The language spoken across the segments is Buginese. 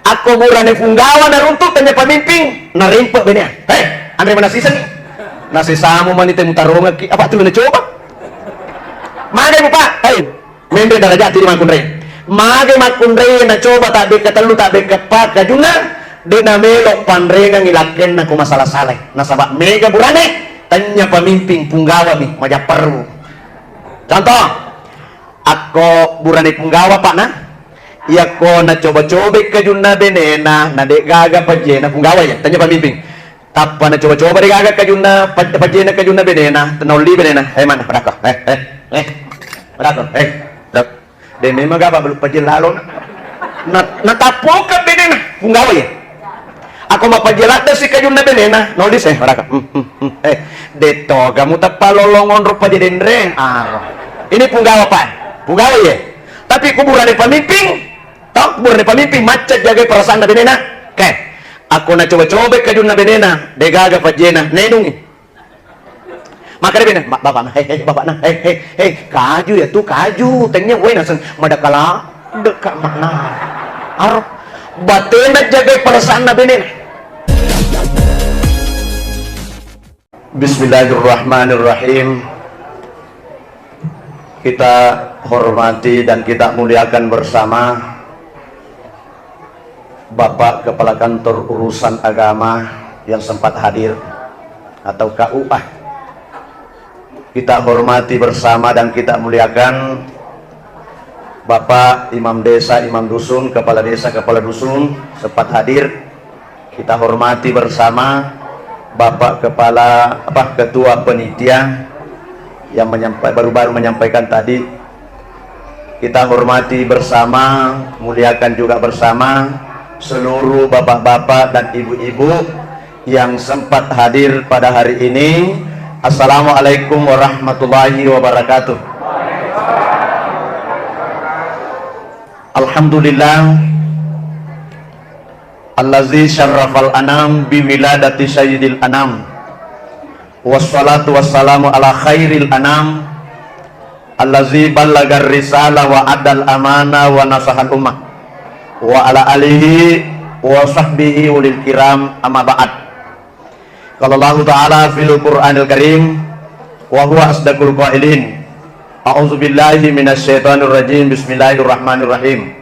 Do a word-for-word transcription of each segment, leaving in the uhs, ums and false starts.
Akko burane Punggawa naruntu tennia pamimping, narempe benea. Hei, anre mana sisengi? Nasesamu mani te mutarongekki, apa tu nacoba? Mage mupa, hei, menre darajat di makkunrai. Mage makkunrai nacoba tabbekka tellu, tabbekka pa kajunna, de namelo panrengang ilakkenna ko masalah salai. Nasaba mega burane, tennia pamimping Punggawa mi majapparu. Contoh, akko burane Punggawa, Pak, na? Iyakko nacoba-cobai kajunna benena, na de gaga pajena Punggawa ya, tennia pamimping. Tappa nacoba-coba de gaga kajunna, paj-, pajena kajunna benena, naolli benena. Eh, mana? Padakko. Eh, eh, eh. Padakko. Eh, dak. De memang gaba belum paje lalo. Na, natappoka benena, Punggawa ya. Ako mapajeladdasi kajunna benena, nolli se, waraka. Hmm, hmm, hmm. Eh, de toga muteppa lolong onro paje denre. Ah. Ini Punggawa, Pak. Punggawa ye. Tapi kuburane pamimping, tau kuburane pamimping macca jagai perasaanna benena. Oke. Ako nacoba-coba kajunna benena, de gaga pajena, nenungi. Makkeda bene, "Ma-, bapak na, hei, hei, bapak na, hei, hei, hei, kaju ya tu, kaju, tennia wae naseng, madakala, deka makna." Aro, batena jagai perasaanna benena. Bismillahirrahmanirrahim. Kita hormati dan kita muliakan bersama Bapak Kepala Kantor Urusan Agama yang sempat hadir atau K U A. Kita hormati bersama dan kita muliakan Bapak Imam Desa, Imam Dusun, Kepala Desa, Kepala Dusun sempat hadir. Kita hormati bersama Bapak Kepala, apa, Ketua Penitia yang menyampa-, baru-baru menyampaikan tadi. Kita hormati bersama, muliakan juga bersama seluruh bapak-bapak dan ibu-ibu yang sempat hadir pada hari ini. Assalamualaikum warahmatullahi wabarakatuh. Alhamdulillah, allazi syarrafal anam bi wiladati sayyidil anam. Wassalatu wassalamu ala khairil anam, allazi ballagar risala wa adal amana wa nasahal ummah, wa ala alihi wa sahbihi ulil kiram, amma ba'd. Qala Allahu ta'ala fil Qur'anil Karim, wa huwa asdaqul qailin. A'udzu billahi minasy syaithanir rajim. Bismillahirrahmanirrahim.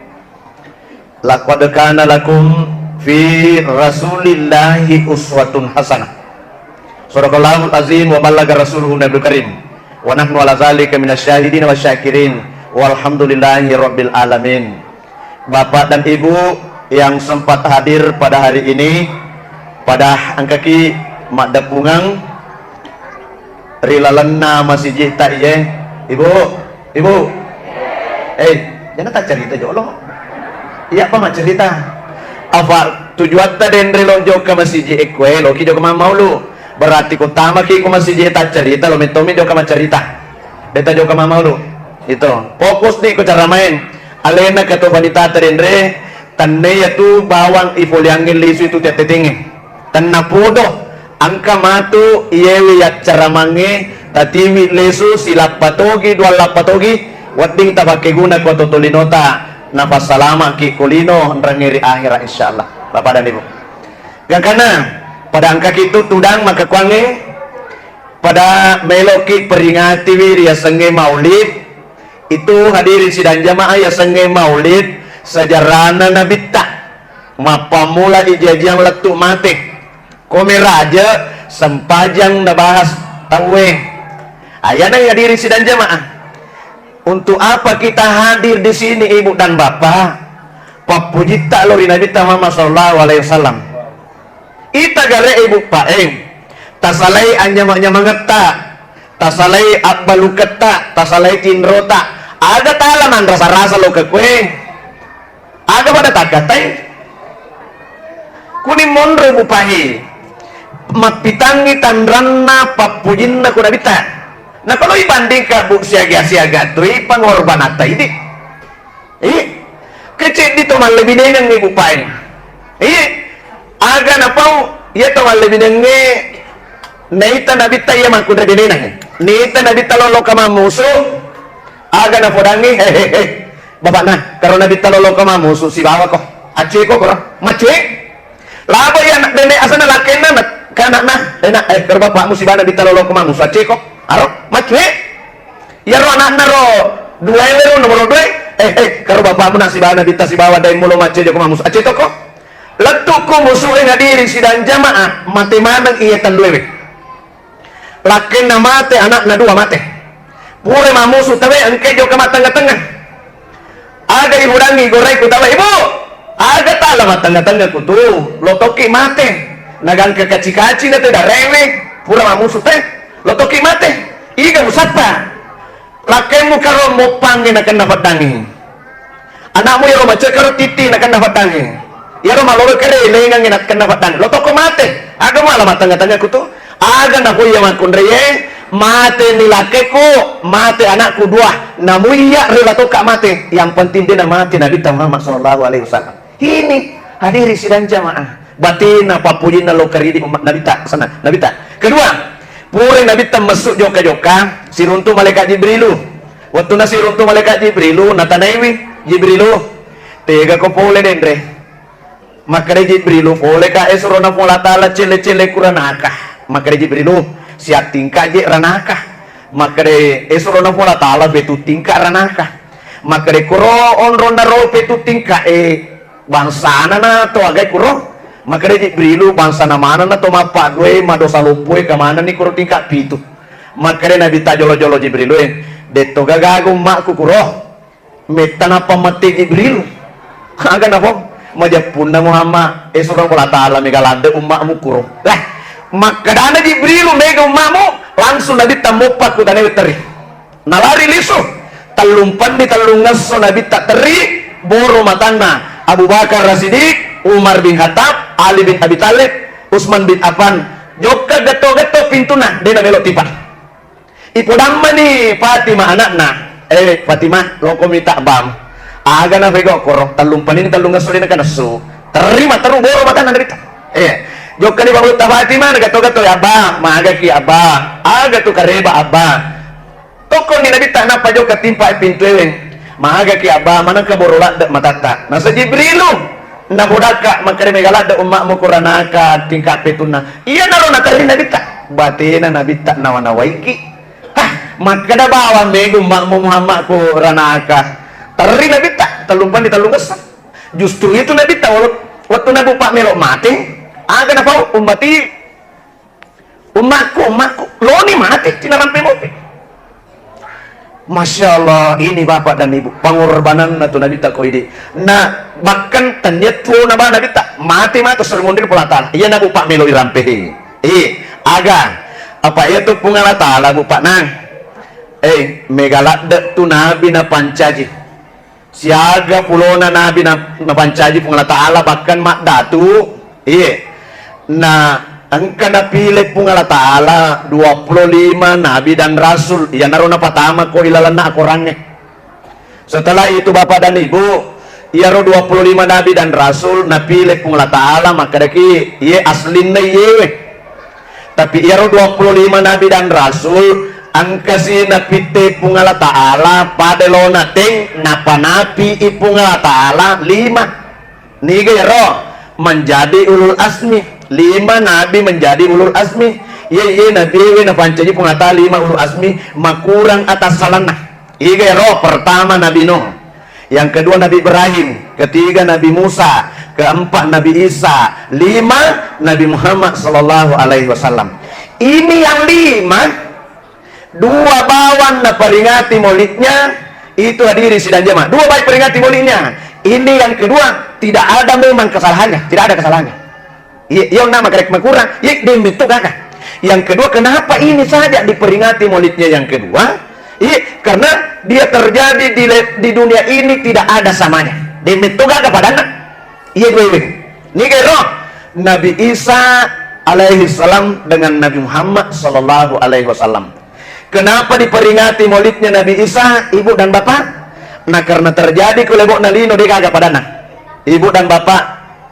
Laqad kana lakum fi Rasulillahi uswatun hasanah. Shadaqallahul azim wa ballaga rasuluhu nabiyul karim. Wa nahnu ala zalika minasy syahidin wa syakirin. Walhamdulillahi rabbil alamin. Bapak dan Ibu yang sempat hadir pada hari ini, pada engkaki maddeppungeng ri lalenna masiji'ta iye. Ibu, Ibu. Eh, jangan tak cerita jolo. Iya apa maccerita? Apa tujuatta denre lo jokka masiji e kue, loki jokka mammaulu. Berarti ko tamaki ko masiji e taccerita, lo mettomi jokka maccerita. Beta jokka mammaulu. Itu. Fokus ni ko cara main. Alena ketua panitata denre, tenne yatu bawang ipoleangnge lisu itu tettetengnge. Tennapodo, engka matu iyewe yaccaramangnge, tatiwi lesu silappa togi, dua lappa togi, wedding tapakkeguna ko to tolinota, napassalama'ki ko lino enrengnge ri akhera, insyaallah. Bapak dan Ibu. Gangkanna, pada engkaki tu tudang makkakuangnge, pada meloki peringatiwi riasengnge maulid, itu hadirin sidang jamaah, yasengnge maulid sejarahna nabitta. Mappammula ijajiang lettu mate. Ko meraja sempajang nabahas tauwe. Ayana hadirin sidang jamaah. Untuk apa kita hadir di sini, Ibu dan Bapak? Pappujitta lo ri Nabitta Muhammad sallallahu alaihi wasallam. Ita gare, Ibu, Pak, eh. Tasalai anyamang-nyamangetta, tasalai abbaluketta, tasalai tinrota. Aga tala manrasa-rasa lo ke kue. Aga pada takkatai? Kuni monro, Bu, Pak, eh. Mappitangngi tanranna pappujinna ku Nabitta. Nah, kalau ibandingkan, Bu, siaga-siaga tu, i pengorbanata ini. Iya. Kecil di to mallebinengengngi, Bu, Pak, e. Iya. Aga napau, iya to mallebinengnge, naita Nabitta iya makkunrai benena. Naita Nabitta loloka mammusu, aga napodangngi, he, he, he. Bapak nah, karo Nabitta loloka mammusu, sibawa ko. Acceko koro, maccue. Laba iya anak bene asana lakenna na, ke anakna, enak, eh, karo bapakmu sibana bita lolo ko mamusu, acceko. Aro, maccue. Iyaro anakna ro dua ero nomor dua, eh, eh, karo bapakmu na sibana bita sibawa dai mulo macce joko mamusu, acce toko. Lettukku musu e hadiri sidang jamaah, mate maneng iya tellu ewe. Lakkenna mate, anakna dua mate. Pura mamusu tawe, engke jokka mattengnga-tengnga. Aga ibudangi goreku tawe, "Ibu, aga tala mattengnga-tengnga kutu? Lo tokki mate." Nagangka kaci-kaci na te darewe, pura mamusu te. "Lo tokki mate. Iga musappa?" Lakkemu karo moppangnge nakenna feddangnge. Anakmu yaro macekaro titti nakenna feddangnge. Yaro malolo kere lengangnge nakenna feddangnge. Lo tokko mate. Aga mala mattengnga-tengnga kutu? Aga napoiya makkunraie, mate ni lakkeku, mate anakku dua. Namuiya rela tokka mate. Yang penting dena mate Nabitta Muhammad sallallahu alaihi wasallam. Ini hadiri sidang jamaah. Batina pappujinna lo karidi umma Nabitta sana. Nabitta. Kedua, pura Nabitta messu jokka-jokka, siruntu malaikat Jibrilu. Wettunna siruntu malaikat Jibrilu, natanaiwi Jibrilu, "Tega ko pole denre?" Makkeda Jibrilu, "Pole ka esuro na Puang Allah Taala celle-celle kuranaka." Makkeda Jibrilu, "Siattingka je ranaka." Makkeda esuro na Puang Allah Taala betu tingka ranaka. Makkeda kuro onronna ro betu tingka e bangsana na to agai kuro. Makkeda Jibrilu, "Bangsana manenna to mappaddue madosa loppoe kamanenni kuro tingka pitu." Makkeda Nabitta jolo-jolo Jibrilu e, "Detto gagaga ummakku kuro." Metta nappa mette Jibrilu. Aga nafo? Majeppunna Muhammad, esuro Allah Taala mega ladde ummakmu kuro. Lah, makkedana Jibrilu mega ummakmu, langsung Nabitta moppa ku tane wetteri. Nalari lisu, tellumpenni tellungesso Nabitta terri, boro matanna Abu Bakar As-Siddiq, Umar bin Khattab, Ali bin Abi Thalib, Utsman bin Affan, jokka getto-getto pintuna, dena melo tipa. Ipodammani Fatimah anakna, "Eh, Fatimah, loko mita bam." Aga na fego koro, tellumpenni tellungesso dena kanessu. Terri matteru boro matanna Nabitta. Eh, jokka di bawutta Fatimah, nagetto-getto, "Ya Abba, magaki Abba, aga tu kareba Abba." Tokkonni Nabitta nappa jokka timpa e pintu ewe. "Magaki Abba, manengka boro ladde matatta?" Nasa Jibrilu, "Nabodakka, makkeda mega ladde ummakmu kuranaka tingka petunna." Iyanaro naterri Nabitta. Batena Nabitta nawa-nawaiki. "Hah, makkeda bawang mega ummakmu Muhammad kuranaka." Terri Nabitta, tellumpenni tellungessa. Justru itu Nabitta, wettu Nabi pa melo mate, aga napau ummati Ummakku, ummakku, loni mate, tinarampe mope. Masya Allah, ini bapak dan ibu, pengorbananna tu Nabitta ko idi. Nah, bahkan tania tuo na ba Nabitta, mate mate sering mondiri Puang Allah Taala. Iya na bupak melo irampe. Eh, aga, apa iya tu Puang Allah Taala bupak nang. Eh, mega ladde tu Nabi na pancaji. Siaga pulona nabi na-, napancaji Puang Allah Taala, bahkan maddatu, iye, na engka napile Puang Allah Taala dua puluh lima nabi dan rasul, iyanaro napatama ko ilalenna akorangnge. Setelah itu, Bapak dan Ibu, iyaro dua puluh lima nabi dan rasul napile Puang Allah Taala, makkedaki, iye aslinna iyewe. Tapi iyaro dua puluh lima nabi dan rasul engkasi napitte Puang Allah Taala pada lona teng napanapi i Puang Allah Taala lima. Niga iyaro? Menjadi ulul azmi. Lima nabi menjadi ulul azmi. Iye, iye nabi we napancaji Puang Allah Taala lima ulul azmi makurang atassalanna. Iga iyaro? Pertama Nabi Nuh. Yang kedua Nabi Ibrahim, ketiga Nabi Musa, keempat Nabi Isa, lima Nabi Muhammad sallallahu alaihi wasallam. Ini yang lima, dua bawang naperingati maulidnya, itu hadiri sidang jamaah. Dua baik peringati maulidnya. Ini yang kedua, tidak ada memang kesalahannya, tidak ada kesalahannya. Iya, iya, nama kerek makurang, iya, demi itu kakak. Yang kedua, kenapa ini saja diperingati maulidnya yang kedua? Iya, karena dia terjadi di, le- di dunia ini tidak ada samanya. Demi itu kakak padana. Iya, gue, gue. Ini kero Nabi Isa alaihi salam dengan Nabi Muhammad sallallahu alaihi wasallam. Kenapa diperingati maulidnya Nabi Isa, Ibu dan Bapak? Nah, karena terjadi ko lebo'na lino, de gaga padana. Ibu dan Bapak,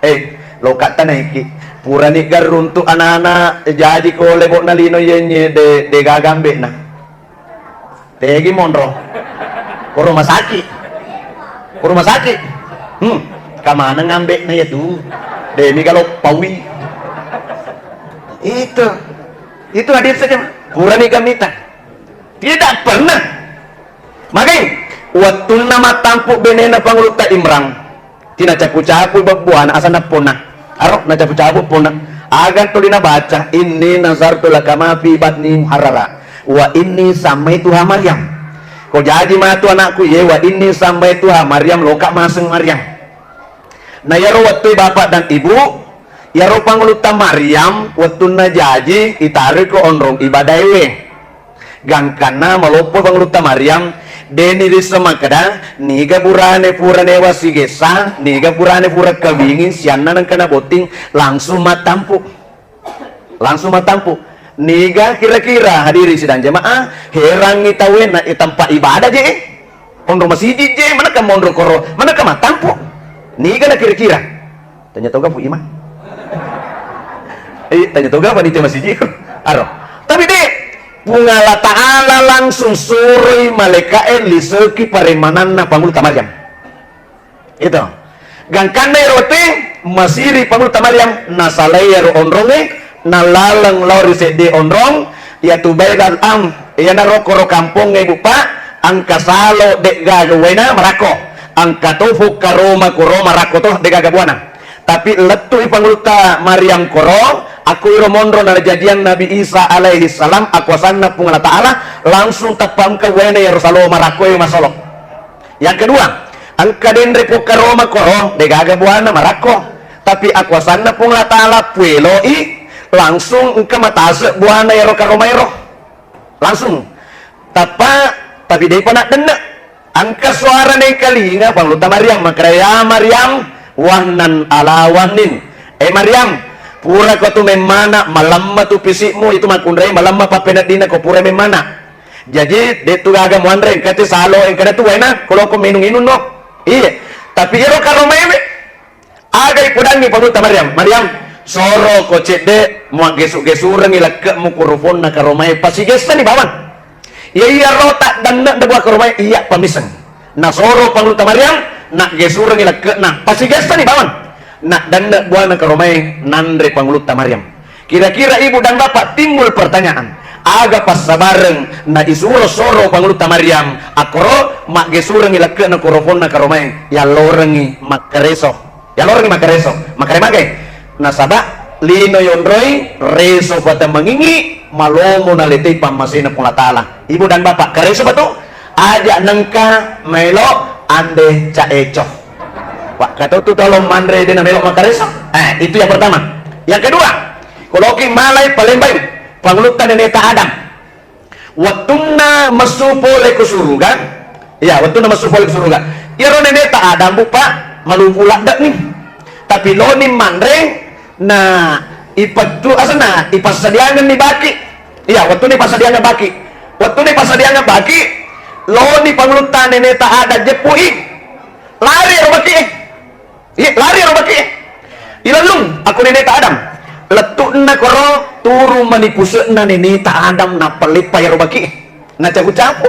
eh, loka tanaiki. Purani garuntu anana jaji ko lebo'na lino yenye de, de gaga ambena. Tegi monro. Ko rumah sakit. Ko rumah sakit. Hmm. Kamaneng ambekna iya tu. Demi kalau pawi. Itu. Itu hadir saja. Purani kamita. Tidak pernah. Magai, wettunna mattampu benena Pangulutta Imran, tina capu-capu bebbuana asana ponna. Aro, nacapu-capu ponna. Aga tuli nabaca, "Inni nazartu laka ma fi batni muharrara, wa inni sammaituha Maryam." Ko jaji matu anakku, ye, "Wa inni sammaituha Maryam," loka maseng Maryam. Na iyaro wettue bapak dan ibu, iyaro Pangulutta Maryam wettunna jaji itaroi ko onrong ibadaewe. Gangkanna maloppo Pangulutta Maryam, deni risseng makkeda, niga burane pura newa sigessa, niga burane pura kawingi, sianna nengka nabotting, langsung mattampu. Langsung mattampu. Niga kira-kira, hadirin sidang jamaah, herangngi tauwe na, eh, tempat ibadah je, eh. Onro masiji je, manakka monro koro, manakka mattampu. Niga na kira-kira. Tanya toga Pu Imam. Eh, tanya toga panitia masiji. Aro. Tapi de, Puang Allah Ta'ala langsung suroi malaika'e liseki paremananna Pangulutta Maryam. Itu. Gangkanna ero te, masiri Pangulutta Maryam, nasalai ero onrongnge, nalaleng lao ri sedde onrong, iyatu Baitul Am, iyanaro koro kampongnge, Bu, Pak, engka salo de'gaga uwaina marakko, engka to fokka roma koro marakko to de'gaga buana. Tapi lettu'i Pangulutta Maryam koro, akko iro monro narajajiang Nabi Isa alaihi salam, akuasanna Puang Allah Ta'ala, langsung tappa engka uwaina iyaro salo marakkoe masolo. Yang kedua, engka denre pokka roma koro, de'gaga buana marakko. Tapi akuasanna Puang Allah Ta'ala pueloi, langsung engka matase buana ero karomaero. Langsung. Tappa, tapi de'pa naddenne. Engka suara naikalinga Pangulutta Maryam, makkeda, "Ya Maryam, wahnan ala wahnin." Eh Maryam, pura ko tu memmana, malemma tu pisikmu, itu makkunrai malemma pappeneddinna ko pura memmana. Jaji, de' tu gaga muanre, engka tu salo, engka tu waina, ko loko minung-inung no. Iya. Tapi iyaro karomaewe, aga ipodangngi Pangulutta Maryam? Maryam, soro ko cedde muaggesu-gesurengngi lekkemu ko rofonna karomae, pasigessani bawang. Iya, iyaro taddenne de' buah karomae, iya pamiseng. Nasoro Pangulutta Maryam, naggesurengngi lekke'na, pasigessani bawang. Naddenne buana karomae, nanre Pangulutta Maryam. Kira-kira ibu dan bapak timbul pertanyaan, aga passabareng na isuro soro Pangulutta Maryam, akkoro maggesurengngi lekke'na ko rofonna karomae, yallorengngi makkareso. Yallorengngi makkareso. Makkare magai? Nasaba lino yonroi reso patemmengingi malomo naletei pammasena Puang Allah Ta'ala. Ibu dan bapak, kareso pa tu? Aja nengka melo ande caeco. Pak, kata tu tolong manre de' na melo makkareso. Eh, itu yang pertama. Yang kedua, koloki malai palembai Pangulutta neneta Adam. Wettunna messu pole ku suruga, iya, wettunna messu pole ku suruga. Iyaro neneta Adam, Bu, Pak, malupu ladde'ni. Tapi loni manre, na ipettu, asenna, ipassadiangenni baki. Iya, wettunna ipassadiangeng baki. Wettunna ipassadiangeng baki, loni Pangulutta neneta Adam jeppu'i. Lari ero baki, eh. Iya, lari ero baki. Ilellung, aku neneta Adam. Lettu'na koro, turung mani puse'na neneta Adam, nappa leppa ero baki. Nacapu-capu.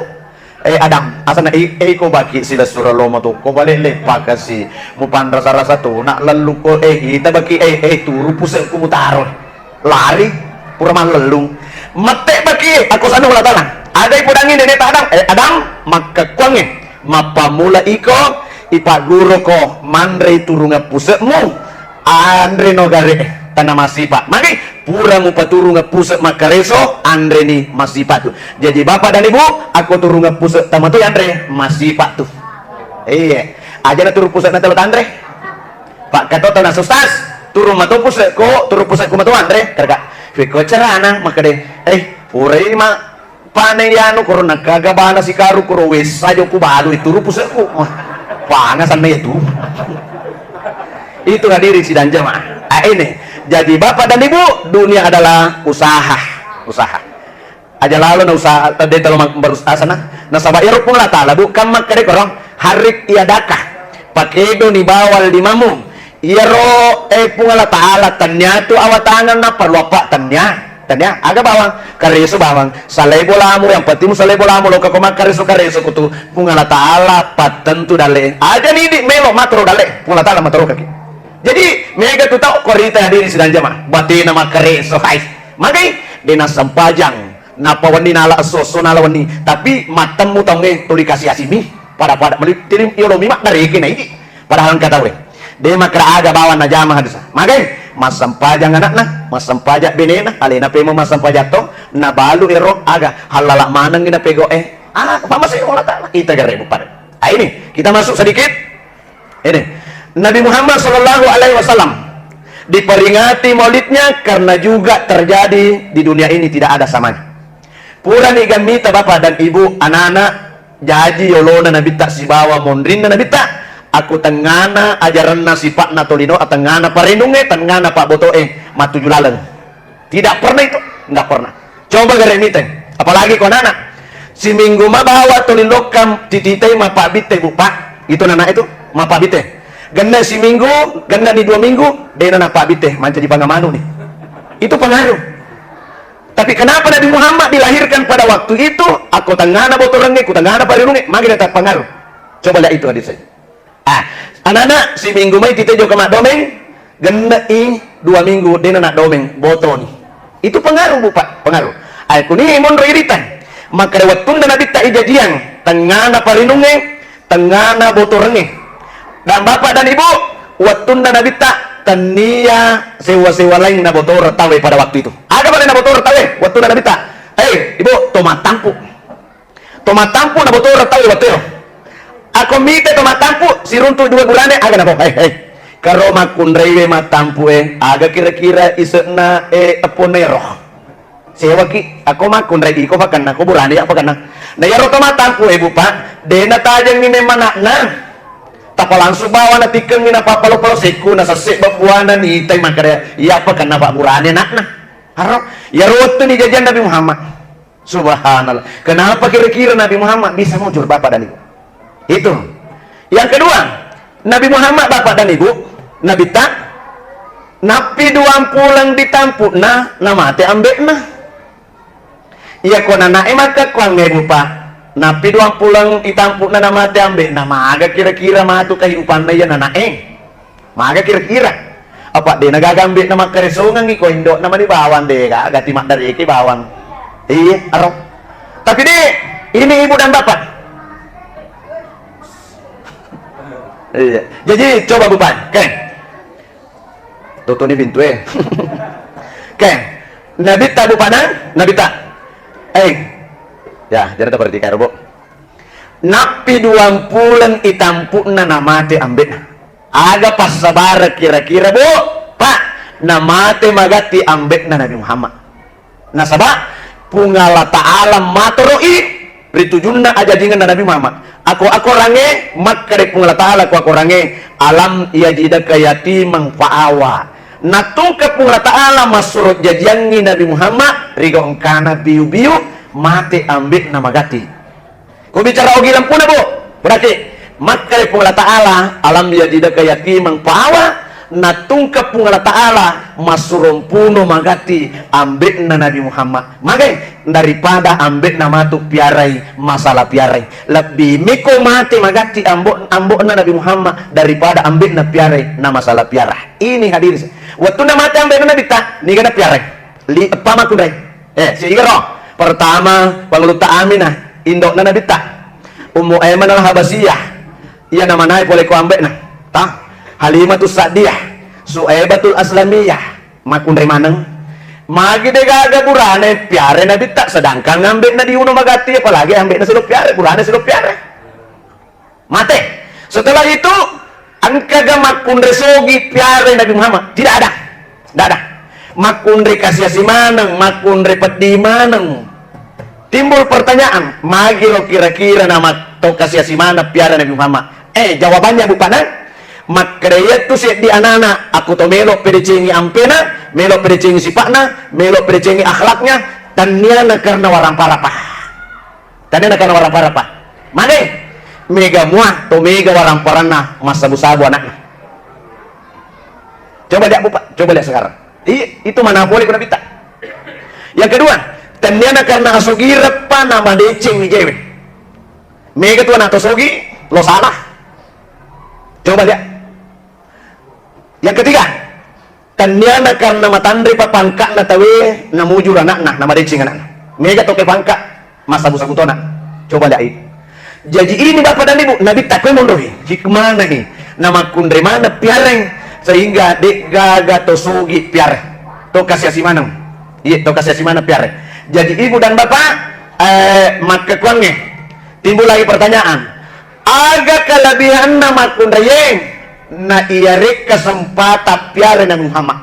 Eh, Adam, asana, eh, eh, ko baki silessureng lomo tu, ko bale leppa kasi. Mupanrasa-rasa tu, nak lellu ko, eh, ita baki, eh, eh, turu puse'ku mutaro. Lari, pura mallellung. Mette baki, aku sana Allah Ta'ala. Aga ipodangngi neneta Adam? Eh, Adam, makkekkuangnge. Mappammula iko, ipagguroko manrei turungeng puse'mu, anreno gare, tana masipa. Magi, pura mupaturungeng puse' makkareso, anreni masipa tu. Jaji bapak dan ibu, ako turungeng puse' tama tu anre, masipa tu. Iya, aja na turung puse'na telo tanre. Pak Kato tau na sustas, turung mato puse'ko, turung puse'ku mato anre, kerga. Fiko carana, makkeda, eh, purai ma, Pane yanu koro nakaga bana sikaru koro wessa jokku balu itu ru puse'ku. Wah, pana sanna itu. Itu hadirin sidang jamaah. Ah, ini. Jadi bapak dan ibu, dunia adalah usaha. Usaha. Aja lalo na usaha, tadi telo mak-, berus-, asana. Nasaba iyaro Puang Allah Ta'ala, bukan makkeda koro, harik iadaka. Pakedo ni bawal di mamu. Iyaro, eh, Puang Allah Ta'ala, tania tu awatangan na perlu apa tania. Tania, aga bawang? Kareso bawang. Salai bolamu, yang penting mu salai bolamu, loka ko makkareso-kareso kutu. Puang Allah Ta'ala pattentu dalle. Aja ni di melo matro dalle. Puang Allah Ta'ala matro kaki. Jadi, mega tu tau korita hadirin sidang jamaah. Batena makkareso, hai. Magai, dena sempajang. Napa wenni nala esso-esso nala wenni. Tapi mattemmu taunge tuli kasi-asimi. Pada-pada meli-, tiri yolo mima dari kena iki. Padahal engka tauwe. De makkeda aga bawang najama hadis. Magai, massempajang anakna, massempajang benena, alena pemo massempajang to, nabalu ero aga, halala maneng na pego e. Ah, pamase Allah Ta'ala. Ita gare pada. Ah, ini, kita masuk sedikit. Ini. Nabi Muhammad sallallahu alaihi wasallam diperingati maulidnya karena juga terjadi di dunia ini tidak ada samanya. Purani gammita Bapak dan Ibu, anak-anak, jaji yolona Nabitta sibawa monrinna Nabitta, aku tengngana ajaranna sipa'na tolino, tengngana parenungnge, tengngana pabboto'e, mattuju laleng. Tidak pernah itu, nggak pernah. Coba gare miteng, apalagi ko anak-anak. Siminggu mabawa toli lokkang tititai mapabbitte, Bu, Pak. Itu anak itu, mapabbitte. Genna siminggu, genna ni dua minggu, dena napabbitte, mancaji pangamanu nih. Itu pengaruh. Tapi kenapa Nabi Muhammad dilahirkan pada waktu itu? Akko tengngana botorengnge, ku tengngana parenungnge, magi na tappangaruh. Coba lihat itu hadis saya. Ah, anak-anak, siminggu mai tite jokka maddomeng, genne'i dua minggu, dena naddomeng, botoni. Itu pengaruh, Bu, Pak, pengaruh. Ai kuni monro irita. Makkeda wettunna Nabitta ijajiang, tengngana parenungnge, tengngana botorengnge. Dan Bapak dan Ibu, wettunna Nabitta tennia sewa-sewa laing nabotoreng tauwe pada waktu itu. Aga pale nabotoreng tauwe wettunna Nabitta? Eh, Ibu, to mattampu. To mattampu nabotoreng tauwe wettuero. Ako mite to mattampu, siruntu dua burane, aga nabo? Hei, hei. Karo makkunraiwe mattampu e, aga kira-kira ise'na e eppona ero? Sewaki, ako makkunrai iko pakenna, ko burane ya pakenna. Na iyaro to mattampu e, Bu, Pak, de natajengngi memang anakna. Tapa langsung bawa natikkengngi napappalo-palo sekku, nasesse babbuana nitai makkeda, iya pakenna Pak burane anakna. Aro, iyaro wettu ni jajiang Nabi Muhammad. Subhanallah. Kenapa kira-kira Nabi Muhammad bisa mujur Bapak dan Ibu? Itu. Yang kedua, Nabi Muhammad Bapak dan Ibu, Nabitta, nappi duang puleng ditampu'na namate ambe'na. Iya ko nanae makkekkuangnge, Bu, Pak, nappi duang puleng itampu'na namate ambe'na, maga kira-kira matu kehidupanna iya nanae? Maga kira-kira? Apa de nagaga ambe'na makkaresongengngi ko indo'na mani bawang, de gaga ti maddareke bawang. Iya, aro. Tapi de, ini ibu dan bapak. Iya. Jadi coba Bu, Pak. Oke. Tutuni pintu e. Oke. Nabitta Bu, Pak, na? Nabitta. Eh. Ya, jadi perhatikan, Bu. Nappi duang puleng itampu'na namate ambe'na. Aga passabareng kira-kira, Bu? Pak, namate magatti ambe'na Nabi Muhammad. Nasaba Puang Allah Ta'ala matoro'i ri tujunna ajajingenna Nabi Muhammad. Ako-akorangnge, makkeda Puang Allah Ta'ala ko akorangnge, "Alam yajidaka yatiman fa'awa." Natungka Puang Allah Ta'ala massuro jajiangngi Nabi Muhammad, riga engkana biu-biu, mate ambe'na magatti. Ko bicara ogi lempuna, Bu. Berarti makkeda Puang Allah Ta'ala, "Alam yajidaka yatiman fa'awa," natungka Puang Allah Ta'ala massurompuno magatti ambe'na Nabi Muhammad. Magai daripada ambe'na matu piarai masalah piarai. Lebbi miko mate magatti ambo-, ambo'na Nabi Muhammad daripada ambe'na piarai na masalah piara. Ini hadirin. Wettunna mate ambe'na Nabitta, niga napiarai? Li-, eppa makkunrai. Eh, siigaro. Pertama, Pangulutta Aminah, indo'na Nabitta. Ummu Aiman Al-Habasiyah. Iya namanae pole ko ambe'na. Ta? Halimatus Sa'diyah, Su'aibatul Aslamiyah. Makkunrai maneng. Magi de gaga burane piare Nabitta, sedangkan ambe'na diuno magatti, apalagi ambe'na silo piare, burane silo piare. Mate. Setelah itu, engkaga makkunrai sogi piarai Nabi Muhammad? Tidak ada. Tidak ada. Makkunrai kasiasi maneng, makkunrai peddi maneng. Timbul pertanyaan, magiro kira-kira nama to kasiasi maneng piarai Nabi Muhammad? Eh, jawabannya, Bu, Pak, na? Makkeda iyatu seddi anana, aku to melo pedecengi ampena, melo pedecengi sipakna, melo pedecengi akhlaknya, tanniana karena warang parapa. Tania nakarena warang parapa. Mane, mega mua, to mega warang paranna, massabu-sabu anakna. Coba lihat, Bu, Pak, coba lihat sekarang. Iya, itu mana boleh kena pita. Yang kedua, tenniana karena asogireppa namadeceng wijewe. Mega tu anak tosogi, lo salah. Coba lihat. Yang ketiga, tenniana karena matanre pa pangka'na tawe namujur anakna, namadeceng anakna. Mega toke pangka, massabu-sabu tona. Coba lihat itu. Jadi ini Bapak dan Ibu, Nabitta koe monrohi, hikmahna hi, namakkunrai maneng piareng, sehingga de'gaga tosogi piareng. To kasi-asi maneng. Iya, to kasi-asi maneng piareng. Jadi Ibu dan Bapak, eh, makkakuangnge, timbul lagi pertanyaan, aga kelebihanna makkunraie na iyareng kesempatan piareng Nabi Muhammad?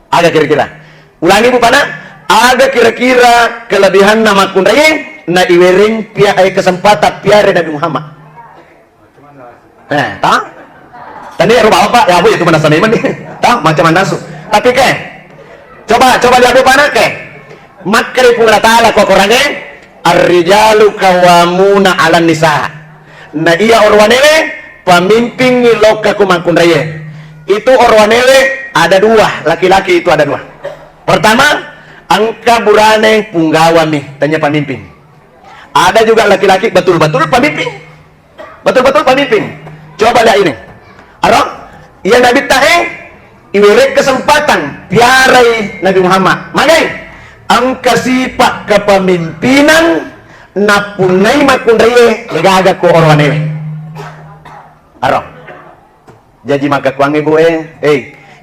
Aga kira-kira? Ulangi, Bu, Pana. Aga kira-kira kelebihanna makkunraie na iwereng pia-, eh, kesempatan piareng Nabi Muhammad? Eh, ta? Tadi ero bapak, ya, Bu, itu mana sana iman nih. Ta, macam mana su? Tapi ke, coba, coba lihat, Bu, Pana, ke. Makkeda Puang Allah Taala ko Korangnge, "Ar-rijalu qawwamuna 'alan nisa." Na iya orowanewe pamimpingngi lokka ku makkunraie. Itu orowanewe ada dua, laki-laki itu ada dua. Pertama, engka burane punggawami, tanya pamimpin. Ada juga laki-laki betul-betul pamimpin. Betul-betul pamimpin. Coba lihat ini. Aro, iya Nabitta e, iwereng kesempatan piarai Nabi Muhammad. Magai? Engka sifat kepemimpinan napunnai makkunraie, de'gaga ko orowanewe. Aro. Jaji makkakuangnge, Bu, eh, eh,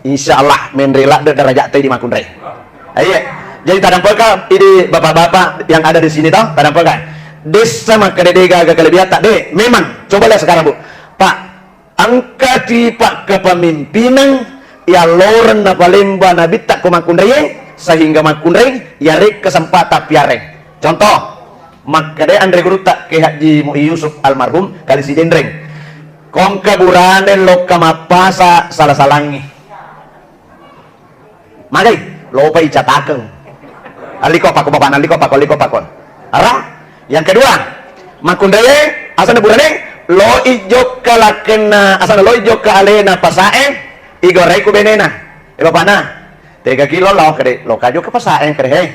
insya Allah menre ladde derajat tadi makkunrai. Iya. Jadi tadampeka idi bapak-bapak yang ada di sini toh, tadampeka. Dessa makkeda de'gaga kelebihan tak de. Memang. Coba lihat sekarang, Bu. Pak, engka tipa kepemimpinan yang loreng napalemba Nabitta ko makkunrai, sehingga makkunrai yareng kesempatan piareng. Contoh, makkeda anre gurutta ke Haji Mu'i Yusuf almarhum kali Sidenreng. Kongka burane lokka mappasa sala-salangngi. Magai, lopai catakeng. Alliko pako bapana, alliko pako, alliko pako. Ara? Yang kedua, makkunraie, asana burane, loi jokka lakkenna, asana loi jokka alena pasae, igorai ku benena. Eh, bapana, tega kilo lao kede, lo kaju ke pasae kede, hei.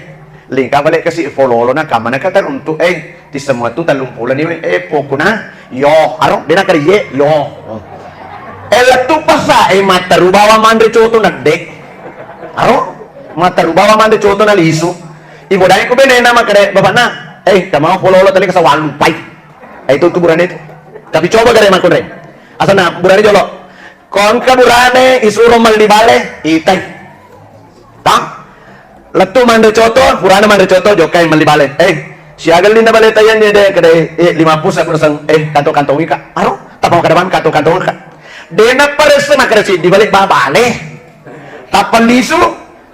Lingka bale kasi fololo na kamana kata runtu, eh. Ti semua tu tellung pulani, eh, pokona, yo, aro, dena kariye, yo. Eh, lettu pasa, eh, mataru bawa manre coto na de. Aro, mataru bawa manre coto na lisu. Ibu dai ku benena makkeda, bapakna, eh, kamau pololo tadi kasa wallupai. Eh, itu, itu burane itu. Tapi coba gare makkunrai. Asana burane jolo. Ko engka burane isuro melli bale, itai. Tang? Lettu manre coto, burane manre coto, jokkai melli bale. Eh, siaga ellinna bale taiyangnge de, kedai, eh, lima puluh sek-, eh, kantong-kantong ika. Aro, tappa makkeda bang kantong-kantong ika. Dena paresse makkeda siddi bale ba-, bale. Tappa lisu,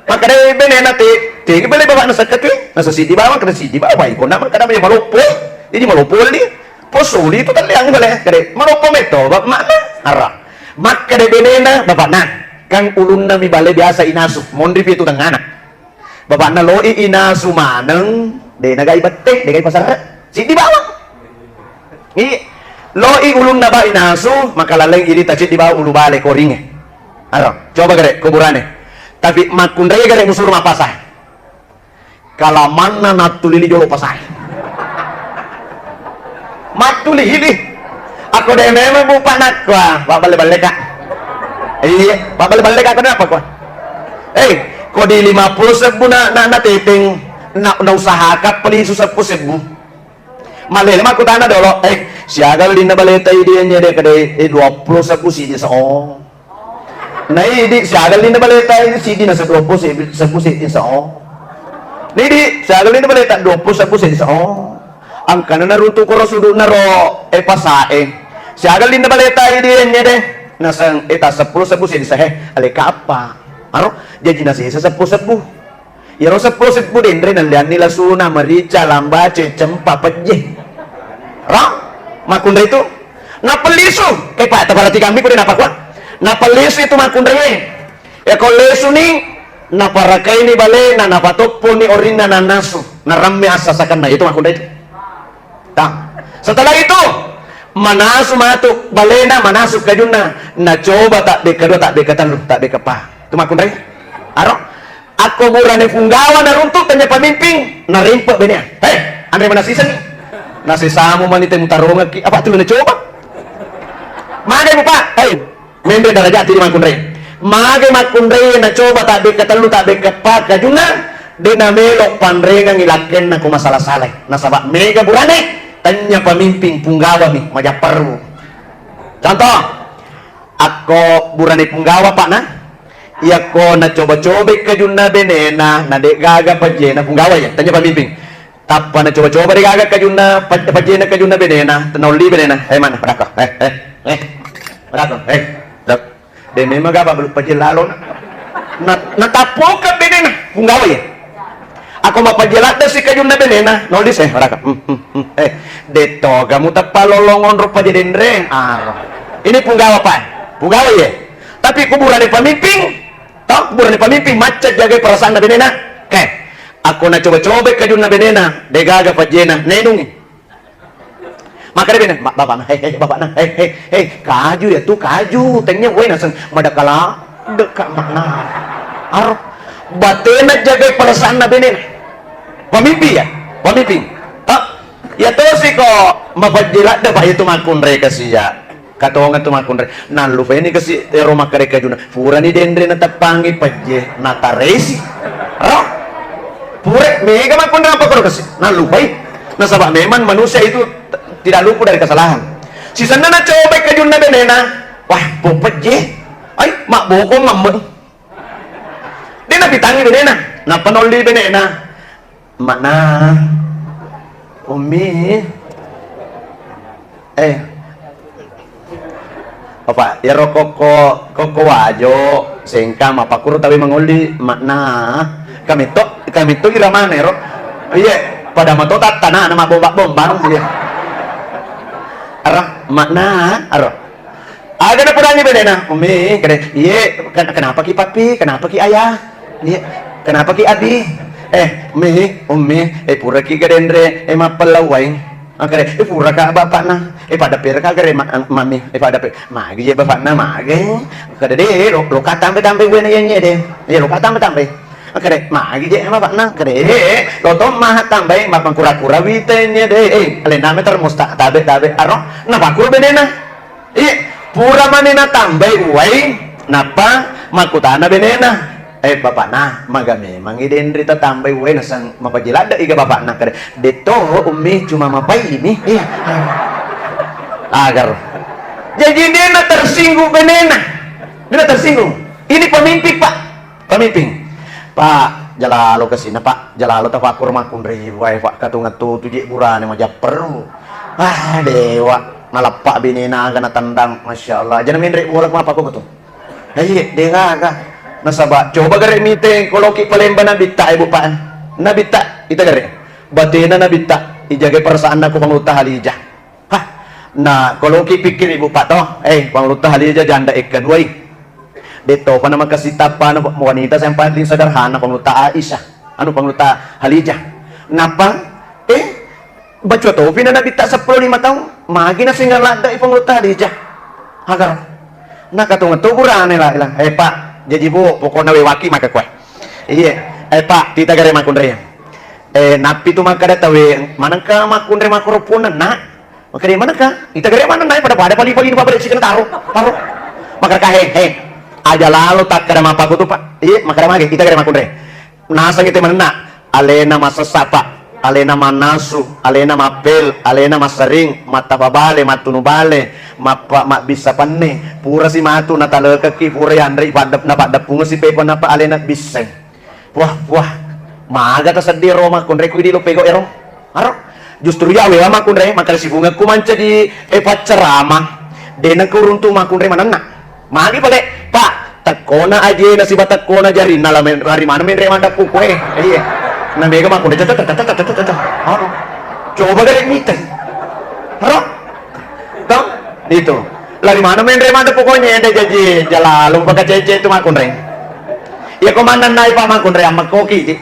makkeda benena te, te bale bawang nasekkati, nasa siddi bawang, kena siddi bawang, iko na makkeda maloppo, jadi maloppo li. Posuli tu telliang bale, kede, maloppo metto, ba-, makna, ara. Makkeda benena, bapakna, kan ulunna mi bale biasa inasu, monri pi tu tengana. Bapakna loi inasu maneng, de nagai bette, de gai pasarre, siddi bawang. I, loi ulunna ba inasu, maka laleng idi taciddi bawang ulu bale koringe. Ara, coba gare, kuburane. Tapi makkunrai gare musuru mapasa. Kalamanna nattulili jolo pasae. Mattulili. Ako de memang bu panakko, ah, pabballe-balle ka. Iya, pabballe-balle ka, kenapa ko? Eh, ko di lima puluh sebbu na, na, na teteng, na, na usahakan pelisu seppuh sebbu. Malele makkutana dolo, eh, siaga linna baleta idi nyede kede, eh, dua puluh sebbu siji sa, oh. Na idi, siaga linna baleta idi siji nasa dua puluh sebbu siji sa, oh. Nidi, siaga linna baleta dua puluh sebbu siji sa, oh. Angkana naruntu koro sudu naro, eh, pasae. Siaga linna baleta idi nyede, nasang, eh, ta seppuh sebbu siji sa, eh, ale kappa. Aro, jaji nasesa seppuh sebbu. Iyaro seppulo sebbu denre nallianni lasuna, merica, lambace, cempa, pejje. Ra? Makkunrai tu? Napellisu. Eh, Pak, taperhatikan mi, kode napakua? Napellisu itu makkunrai. Ya, ko lesuni, naparakaini balena, napatopponi orinna nanasu. Naramme assasakanna, itu makkunrai tu. Tah. Setelah itu, manasu matu balena, manasu kajunna, nacoba tabbe kedua, tabbe ketellu, tabbe kepa. Itu makkunrai. Aro? Ak-, Ko burane Punggawa naruntu, tanya pamimping, narempe benea. Hei, anre mana siseng? Nasesamu mani te mutarongekki, apa tu nacoba? Magai mupa, hei, menre darajat di makkunrai. Magai makkunrai nacoba tabbekka tellu, tabbekka pa kajunna, de namelo panrengang ilakkenna ko masalah salai. Nasaba mega burane, tanya pamimping Punggawa mi, majapperru. Contoh, akko burane Punggawa, Pak, na? Iyakko nacoba-cobai kajunna benena, na de gaga pajjena Punggawa ya, tanya pamimping. Tappa nacoba-coba de gaga kajunna, paj-, pajjena kajunna benena, naolli benena. Eh, mana? Padakko. Eh, eh, eh. Padakko. Eh. Dak. De memang gaba belum pajje lalo. Na, natappoka benena Punggawa ya. Ako mapajje ladde si kajunna benena, naolli se. Padakko. Hmm, hmm, hmm. Eh, de toga mutappa lolong onro pajje denre. Aro. Ini Punggawa, Pak. Punggawa ya. Tapi kuburane pamimping, tau kuburane pamimping macca jagai perasaanna benena. Ke, ako nacoba-cobai kajunna benena, de gaga pajjena, nenungi. Makkeda bene, "Ma-, bapakna, hei, hei, bapakna, hei, hei, hei, kaju ya tu, kaju, tennia wae naseng, madakala, deka makna." Aro, batena jagai perasaanna benena. Pamimping ya, pamimping. Tak, ya tosi ko mapajje ladde, Pak, itu makkunrai kasi ya. Katongeng tu makkunrai. Nallupaini kasi ero makkeda kajunna. Purani denre natappangi pejje, nataresi. Ro? Pura mega makkunrai apa koro kasi. Nallupai. Nasaba memang manusia itu t-, tidak luput dari kesalahan. Sisenna nacobai kajunna benena. Wah, po pejje. Ai, mabboko mamme. De napitangi benena. Nappa naolli benena. Makna, Ummi, eh, apa, iyaro kokko, kokko wajo, sengka, mappakkuro tawe mangolli, makna, kametto, kametto iramana ero. Iye, pada mato tattana, na mabbomba-bombang, iye. Aro, makna, aro. Aga napodangi benena, "Ummi," kede, "Iye, ken-, kenapa ki Pappi? Kenapa ki Ayah? Iye, kenapa ki Abi? Eh, Mi, Ummi, eh, pura ki gadenre, eh, mappellauwai." Ah, kede, "Eh, pura ka bapakna, eh, pada pera ka gare ma-, Mami, eh, pada pe-, magi je bapakna, magi." Kede, "De, lo, lo ka tambe-tambe wena yenye de. Iye, lo ka tambe-tambe." Ah, kede, "Magi je bapakna?" Kede, "Eh, lo to maha tambai, ma-, mangkura-kura wita yenye de. Eh, alena me termos ta-, tabe-tabe." Aro, napakkuro benena. Iye, pura mani natambai uwai, nappa makkutana benena, "Eh, bapakna, maga memangi denre tatambai uwai naseng mapajje ladde iga bapakna?" Kede, "De to, Ummi, cuma mapaini." Iya. Agar. Jadi de na tersinggung benena. De na tersinggung. Ini pemimpin, Pak. Pamimping, "Pak, jalalo kesina, Pak, jalalo tapakkuro makkunrai wae, Pak, katungettu tu je burane majapperu." Ah, dewa, naleppa benena aga natendang, masyaallah. Jana menre bola mapakko tu. Nah, iye, de gaga. Nasaba coba gare miteng koloki palemba nabitta, Ibu, Pak. Nabitta, ita gare. Batena nabitta, ijagai perasaanna ko Pangulutta Halijah. Hah, na koloki pikkiri, Ibu, Pak, to, eh, Pangulutta Halijah janda ekka duai. De topa na makasitappa na wanita yang paling sederhana, Pangulutta Aisyah, anu, Pangulutta Halijah. Nappa, eh, bacua topi na nabitta seppulo lima taung, magi na singa ladde Pangulutta Halijah. Agar na katunga tu burane la, la, "Eh, Pak, jaji, Bu, pokokna wewaki maka kue." Iye, "Eh, Pak, tita gare makkunrai." Eh, nappi tu makkada tawe, "Manengka makkunrai makkuropunna, Nak?" Makkeda, "Manengka? Ita gare maneng nae pada-pada pali-pali ni pabrik sikana taro, taro." Makkeda, "He, he. Aja lalo takkeda mappakutu, Pak." "Iye, makkeda mage, ita gare makkunrai." Nasengi te manenna, alena masessa, Pak. Alena mannasu, alena mappel, alena massering, mattapa bale, mattunu bale, mappa-, mabbissa penne. Purasi matu natalekekki, pura yanre ipadde-, napaddeppungesi pepa napa alena bisseng. Wah, wah. Maga tasedding ro makkunrai ku idi lo pego ero. Aro. Justru ya wewa makkunrai, makkeda sifungekku mancaji, eh, paccerama. Dena kuruntu makkunrai manenna. Magi pale, Pak, tekkona ajena siba tekkona jarinna la men-, lari mana menre mandappu kue. Iya. Na mega makkunrai, tata, tata, tata, tata, tata. Aro. Coba gare miteng. Aro. Toh? Itu. Lari mana menre mata pokoknya ende jaji jalalo pakacece itu makkunrai. Iya ko manennai Pak makkunrai ammekkoki.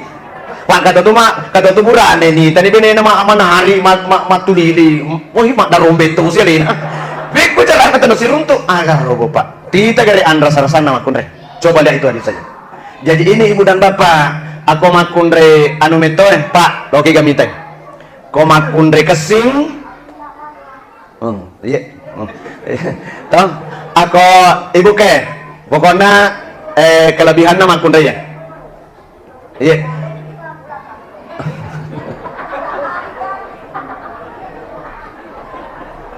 Pak kata tu ma-, kata tu burane ni tadi benena ma-, manari ma-, ma-, matulili. Woi mak darombe tu si alena. Beko jalan kata no siruntu. Aga rogo Pak. Tita gare anrasa-rasanna makkunrai. Coba lihat itu hadis saja. Jadi ini ibu dan bapak, ako makkunrai anu metto e, Pak, loki ga mitai. Ko makkunrai kessing, hmm, iya, hmm. Toh, ako ibu ke, pokokna, eh, kelebihanna makkunrai ya. Iya.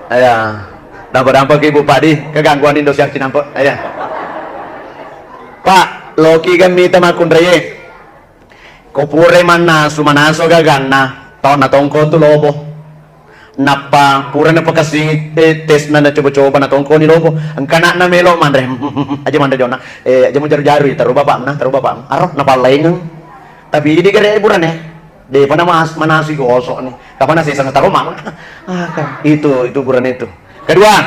Iya. Dampa-dampa ki ibu Pak di, kegangguan Indosiar cinampe. Iya. Pak, loki ga mita makkunrai e. Ko purai mannasu, manasu gaganna, tau natongko tu lobo. Nappa pura napakassingi, eh, tesna, nacoba-coba, natongkoni lobo. Engka anakna melo manre, aja manre jona. Eh, aja mujaru-jaru, taru bapakna, taru bapakna. Aro, napallaingeng. Tapi idi gare burane, depa na mas-, manasi gosok ni. Kapana sesang taru mang. Ah, kan. Itu, itu burane itu. Kedua,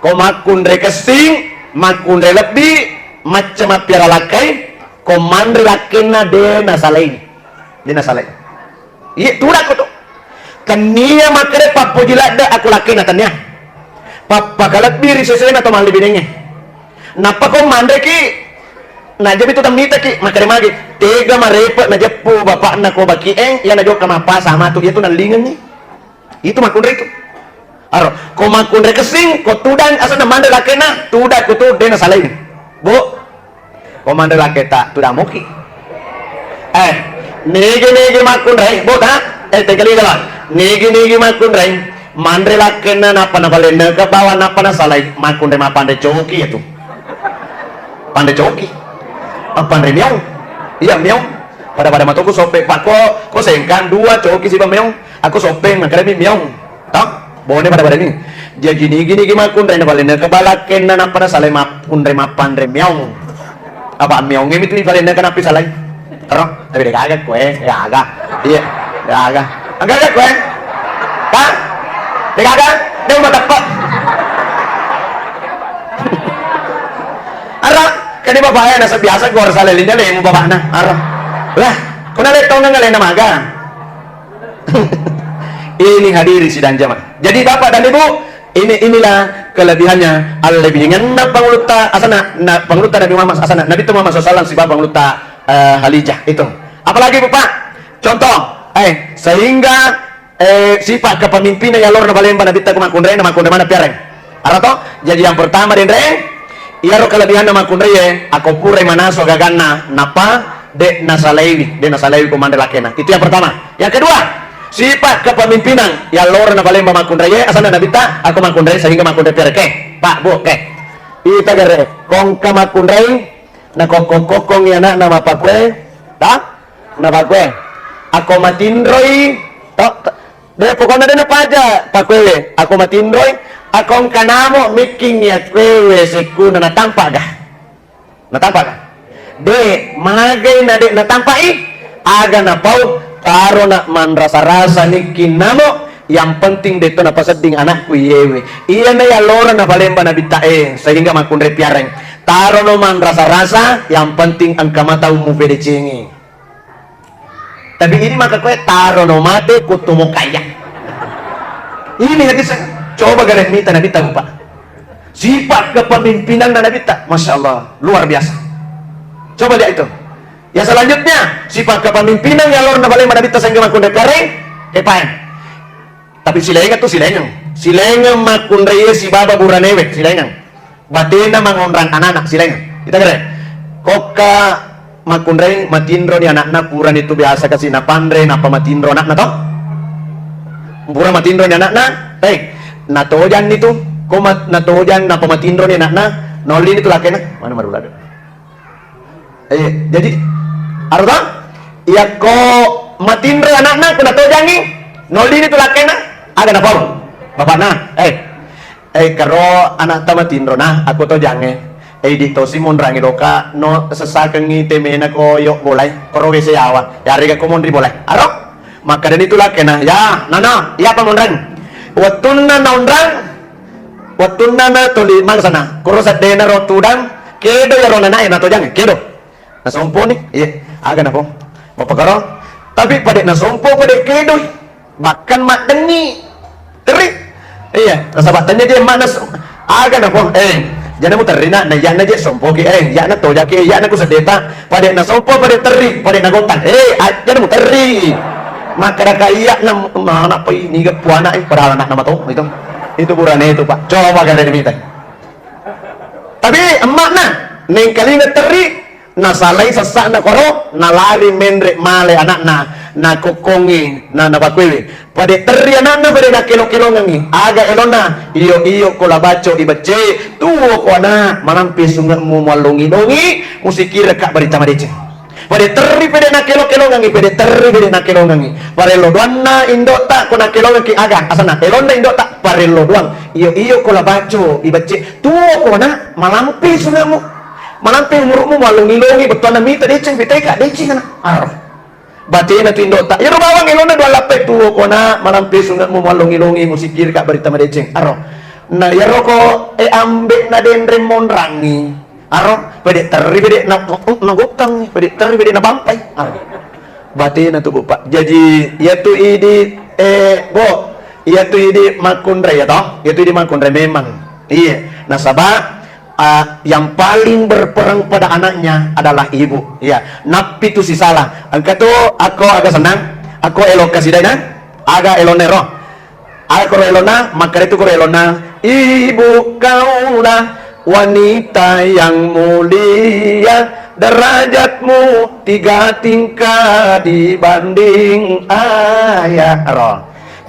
ko makkunrai kessing, makkunrai lebbi, macca mappiara lakkai, ko manre lakkenna de nasalai. De nasalai. Iye, tudakko tu. Tennia makkeda pappoji ladde akko lakkenna, tennia. Pappakalebbi ri sesena to mallibinengnge. Nappa ko manreki, najami tu temmitaki, makkeda magi, tega marepe najeppu bapakna ko baki e, iya najokka mappasa matu, iya tu nallingenni. Itu makkunrai itu. Aro, ko makkunrai kessing, ko tudang asenna manre lakkenna, tudakko tu de nasalai. Bu, ko manre lakketa, tudang moki. Eh, nigi-nigi makkunrai, bu, ta? Eh, tengkali lah. Nigi-nigi makkunrai, manre lakkenna nappa napalenneke bawang nappa nasalai, makkunrai mapanre coki ya tu. Panre coki. Apa panre meong? Iya, meong. Pada-pada matoku soppe, Pak, ko, ko sengkang dua coki siba meong. Aku soppeng, makkedami meong. Tau? Bone pada-pada ni. Jaji nigi-nigi makkunrai napalenna ke balakkenna nappa nasalai makkunrai mappanre meong. Apa meong ini tu palenna ke nappi salai. Ero, tapi de gaga koe, de gaga. Iya, de gaga. Engka gaga koe? Hah? De gaga? De mateppe. Ara, kani bapak e nasa biasa gua salai linda lemu bapakna. Ara. Lah, kuna le tongang alena maga. Ini hadiri sidang jamaah. Jadi Bapak dan Ibu, ini, inilah kelebihannya, allebingenna pangulutta asana, na, pangulutta Nabi Muhammad asana, Nabi Muhammad sallallahu alaihi wasallam sibawa pangulutta, eh, Khadijah itu. Apalagi Bapak, contoh, eh, sehingga, eh, sifat kepemimpinan yang luar nabalemba Nabi Muhammad makkunrai, makkunrai mana piareng. Ara to? Jadi yang pertama denre, iyaro kelebihanna makkunraie, ako purai manasu gaganna, nappa de nasalaiwi, de nasalaiwi ko manre lakkena. Itu yang pertama. Yang kedua, sifat kepemimpinan yang loro napalemba makkunraie, asanna nabitta, ako makkunrai sehingga makkunrai piareke. Pak, Bu, ke. Ita gare, kongka makkunrai, nakokko-kokkongi anakna mappakue, ta? Napakkue, ako matinroi, to, to, de, pokokna de napaja pakkuewe, ako matinroi, ako engka namo mikkingi akkuewe sekkuna natampa ga? Natampa ga? De, magai na de natampai, aga napau, tarona manrasa-rasa nikking namo, yang penting de to napasedding anakku iyewe. Iyana yallora napalemba nabitta e, sehingga makkunrai piareng. Tarono manrasa-rasa, yang penting engka mata ummu pedecengi. Tapi ini maka kue tarono mate kuttu mokaya. Ini hadis, coba gare mita Nabi tahu, Pak. Sifat kepemimpinan Nabi ta, Masya Allah, luar biasa. Coba lihat itu. Yang selanjutnya, sifat kepemimpinan yang luar biasa Nabi ta sehingga makkunrai piareng, eh, paeng. Tapi silaingeng tu silaingeng. Silaingeng makkunraie sibawa buranewe, silaingeng. Batena mangonrang anak-anak, silaingeng. Kita kere. Kokka makkunrai matinro ni anakna, purani tu biasa kasi napanre, napa matinro anakna to? Pura matinro ni anakna, eh, natojanni tu, ko mat-, natojang napa matinro ni anakna, naollini tu lakkena, mana marulado. Eh, jadi, aro to? Iyakko matinro anakna, ko natojangi, naollini tu lakkena, aga napau? Bapakna, eh, eh, karo anakta matinro na, aku tojange. Eh, idi tosi monrangi doka, no sessakengi temena ko yo bolai, koro wese yawa, yarega ko monri bolai. Aro? Makkadani tu lakkena, ya, nana, iyapa monrang? Wettunna naonrang, wettunna na toli mangsana, koro seddena ro tudang, kedo yaro nanae natojang, kedo. Nasomponi, iya, aga napo? Mapakaro. Tapi pada nasompo pada kedoi. Bahkan maddengi. Teri. Iya, nasaba tanya dia mana so-, aga napo? Eh, Jana muterri na, na iyana je sompoki, eh, iyana tojaki, eh, iyana ku seddeta, pada na sompo, pada terri, pada na gotang. Eh, a-, jana muterri. Makkadaka iyana, na, na, apa ini, ga puana, eh, padahal anakna mato, itu. Itu burane itu, Pak. Coba kalian minta. Tapi emakna, nengkalinga terri, nasalai sessa'na koro, nalari menre male anakna, nakokkongi, na, napakuewi. Pade terri anakna, pade nakkelo-kelongengi. Aga elona? Iyo-iyo ko la baco i becce, tuo ko ana, manampe sunge'mu muallongi-longi, musikiraka barita madeceng. Pade terri pede nakkelo-kelongengi, pede terri pede nakkelo-kelongengi. Parello doanna indo'ta ko nakkelongengki aga? Asana, elonna indo'ta, parello doang. Iyo-iyo ko la baco i becce, tuo ko ana, manampe sunge'mu. Manampe umuru'mu muallongi-longi, bettuanna mita deceng, piteka deceng ana. Aro. Batena tu indo'ta. Iyaro bawang elona dua lappai, tuo ko ana, manampe sunge'mu muallongi-longi, musikiraka barita madeceng. Aro. Na iyaro ko, eh, ambe'na denre monrangi. Aro, pede terri pede na, nagottangi, pede terri pede nabampai. Aro. Batena tu, Bu, Pak. Jaji, iyatu idi, eh, Bo, iyatu idi makkunrai ya toh? Iyatu idi makkunrai memang. Iya. Nasaba, ah, yang paling berperang pada anaknya adalah ibu. Iya. Nappi tu sisala. Engka tu akko aga senang, akko elo kasidaina, aga elonero. Aga koro elona, makkeda tu koro elona, ibu kaulah wanita yang mulia, derajatmu tiga tingkat dibanding ayah. Ro.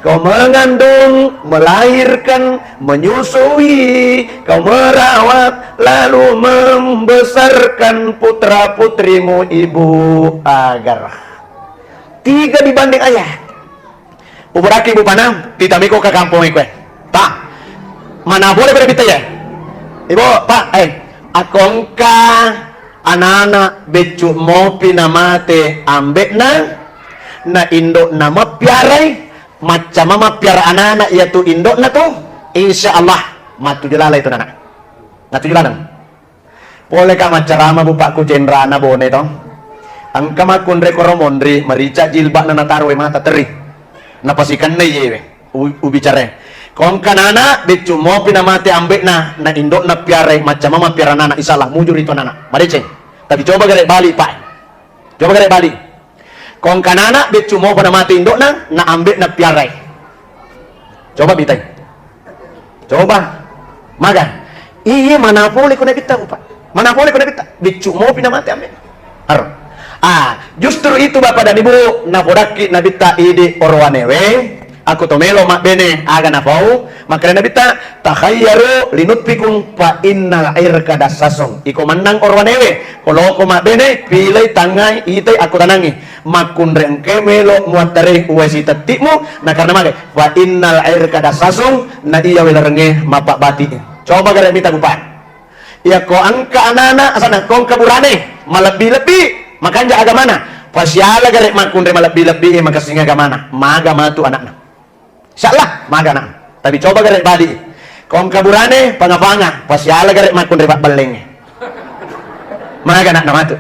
Kau mengandung, melahirkan, menyusui, kau merawat, lalu membesarkan putra-putrimu, ibu. Agar tiga dibanding ayah. Uburaki, Bu, Panang, titamiko ka kampong ikue. Ta. Mana boleh pada kita ya? Ibu, Pak, eh, akongka anana beccu mopi namate ambe'na, na indo'na mappiarai, maccama mappiara anana iyatu indo'na tu, insya Allah matuju lalai tu nana. Natuju laleng. Pole ka maccarama, Bu, Pak, ku cenrana Bone to. Engka makkunrai koro monri, marica jilba'na nataro wae mata terri. Napasikennai yewe, u-, ubicarai. Kongka nana, beccu mopi namate ambe'na, na indo'na piarai, maccama mappiara nana, insya Allah mujuri to nana. Madeceng. Tapi coba gare bali, Pak. Coba gare bali. Kongka nana, beccu mopa namate indo'na, na ambe'na piarai. Coba bitai. Coba. Maga. Iye, mana pole ko nabitta, Pak. Mana pole ko nabitta. Beccu mopi namate ambe'na. Aro. Ah, justru itu, Bapak dan Ibu, napodakki nabitta idi orowanewe, aku to melo mabbene aga napau, makkeda nabitta, takhayyaru linutfikum fa innal irqa dassasum. Iko mennang orowanewe, ko loko mabbene, pilai, tangngai, itai, akkutanangi. Makkunrai engkae melo muattarei uwai sitetti'mu, na karena magai, fa innal irqa dassasum, na iya welarengnge mappabbati. Coba gare mita, Bu, Pak. Iyako engka anana, asana kongka burane, malebbi-lebbi, makanja agamana. Pasiala gare makkunrai malebbi-lebbi, makessing agamana. Maga matu anakna. Insyaallah, maga na. Tapi coba gare bali. Kongka burane, panga-panga, pasiala gare makkunrai pabbellengnge. Maga na matu.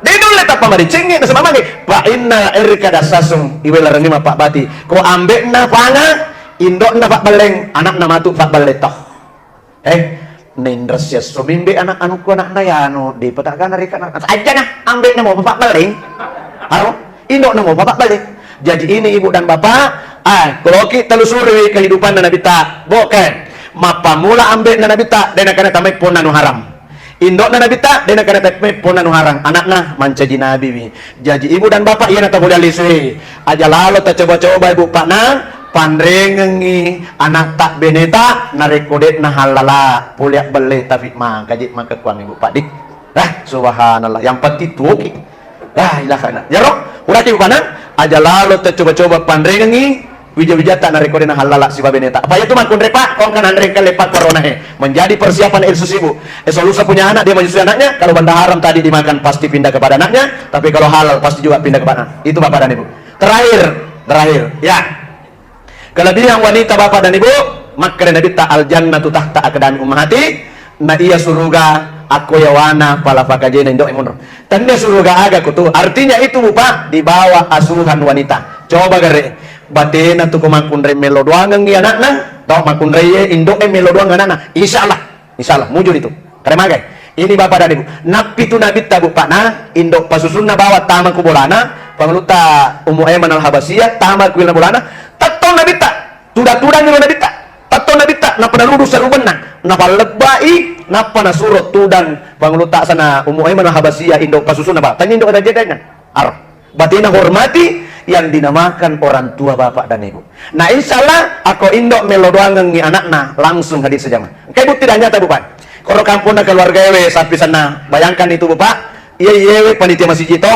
De nulle tappa madecengnge, nasaba mage. Fa innal irqa dassasum, iwelarengnge mappabbati. Ko ambe'na panga, indo'na pabbelleng, anakna matu pabbelleng to. Eh, nainrassi esso membe anak anukku, anakna yanu, depa tagana reka na. Ajana, ambe'na mo pabbelleng. Aro, indo'na mo pabbelleng. Jadi ini ibu dan bapak, ah, koloki telusuri kehidupanna Nabitta. Boke, mappamula ambe'na Nabitta, dena kana tamai ponna nu haram. Indo'na Nabitta, dena kana tamai ponna nu haram. Anakna mancaji nabiwi. Jaji ibu dan bapak, iyana tamulia lisui. Aja lalo tacoba-coba ibu pakna, panrengengi anakta beneta, narekko de'na hallala, pole abbelle tapi mangkaji makekkuang ibu pak di. Ah, subhanallah, yang penting tuoki. La ilaha illallah. Yaro, uraki ibu pakna, aja lalo tacoba-coba panrengengi, wija-wijata narekko de'na hallala siba beneta. Apa iyatu makkunrai pak, kongka nanreng kale pak corona he. Menjadi persiapan Elsus ibu. Eh, solusa punya anak, dia menyusui anaknya, kalau benda haram tadi dimakan pasti pindah kepada anaknya, tapi kalau halal pasti juga pindah kepada anak. Itu bapak dan ibu. Terakhir, terakhir, ya. Kelebihan wanita bapak dan ibu, makkeda Nabitta al jannatu tahta aqdami ummahati, na iya suruga akko yawana pala pakajena indo'e monro. Tennia suruga aga kutu, artinya itu bu pak, di bawah asuhan wanita. Coba gare, batena tu ko makkunrai melo doangengi anakna, tau makkunrai indo'e melo doang anakna, insya Allah. Insya Allah, mujur itu. Karena magai. Ini bapak dan ibu. Nappi tu nabitta, Bu, Pak, na, indo pasusunna bawa tama ku bolana, Pangulutta Ummu Aiman Al-Habasiyah, tama ku ilna bolana, tettong nabitta. Tuda-tudang ilo nabitta. Tettong nabitta, nappa naludu sarubenna. Napallebbai, nappa nasuro tudang Pangulutta sana Ummu Aiman Al-Habasiyah, indo pasusunna bawa. Tanya indo kata jeddengan. Aro. Berarti nahormati yang dinamakan orang tua, bapak dan ibu. Nah, insya Allah, ako indo melo doangengi anakna, langsung hadir sejamaah. Engka bukti dan nyata, Bu, Pak. Koro kampungna keluarga ewe sapi sana, bayangkan itu, Bu, Pak. Iya, iyewe panitia masiji to.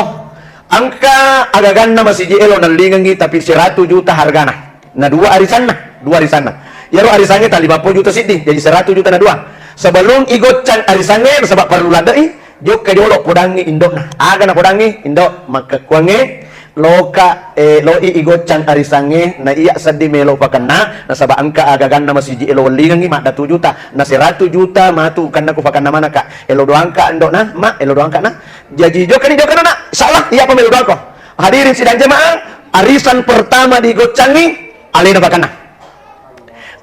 Engka agaganna masiji elo nallingengi, tapi seratus juta hargana. Na dua arisanna, dua arisanna. Iyaro arisangnge ta lima puluh juta siddi, jadi seratus juta na dua. Sebelum igoccang arisangnge, nasaba perlu ladde'i, jokka jolo podangngi indokna. Aga napodangngi, indok, makkekkuangnge, loka, eh, loi igoccang arisangnge, na iya seddi melo pakenna, nasaba engka agaganna masiji elo wellingengngi, madda tu juta, na seratus juta matu kenna ku pakenna manaka. Elo doangka indokna, ma, elo doangka na. Jaji jokkani, jokkana, nak. Insya Allah, iya pa melo doangko. Hadirin sidang jemaah, arisan pertama digoccangngi, alena pakenna.